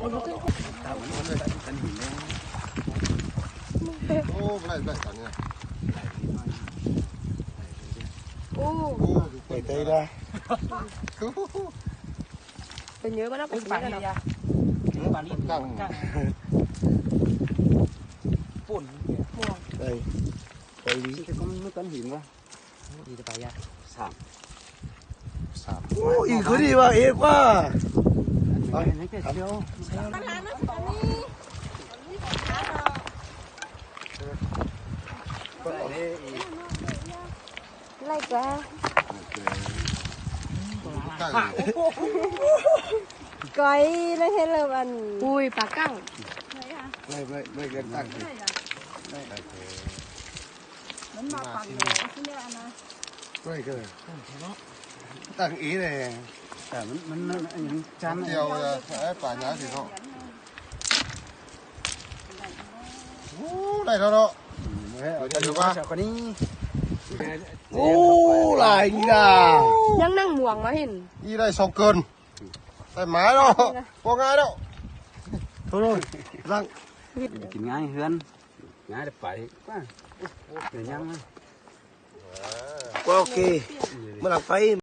ໂອ້ ບໍ່ໄດ້ ບໍ່ໄດ້ຕອນນີ້ ໂອ້ ໄປໄກລະ ເປັນເຍອະບໍ່ເນາະ ໄປເຍອະເນາະ ປານິນ ກັ້ງ ປົ່ນ ໄປ ໄປລີ ແຕ່ກໍມັນມີກ້ອນຫີນວະ ດີຈະໄປຍາກ ສາມ ສາມ ໂອ້ ອີກຄືດີວ່າ ເອກວ່າ ອັນນີ້ແຕ່ສຽວ ບັນຫາມັນຊິມີ ໄລ່ກວ່າ ກ້ອຍ ລະເຮັດລະອັນ ອຸ້ຍ ປາກັ້ງ ໄລ່ ໄລ່ ໄລ່ກັນຕັ້ງ ມັນມາປັນເລີຍ ຊິແມ່ນອັນນະ ໄລ່ເກີນ ຕັ້ງອີແຫຼະ ແຕ່ມັນ ມັນ ມັນ ອັນຫຍັງ ຈານ ດຽວ ເອີ ປາຍາຊິເນາະ ໂອ້ ໄດ້ແລ້ວເນາະ ອືມ ເອົາຕົວນີ້ ໂອ້ ຫຼາຍອີ່ຫຼ້າ ຍັງນັ່ງມ່ວງມາເຫັນ ອີ່ໄດ້ສອງເກີນ ໄດ້ໝາຍເນາະ ບໍ່ງ່າຍດອກ ໂທດ ລັງ ກິນງ່າຍເຮືອນ ງ່າຍແຕ່ໄປ ໄດ້ຍັງ ໂອເຄ ມື້ຫຼັງໄປ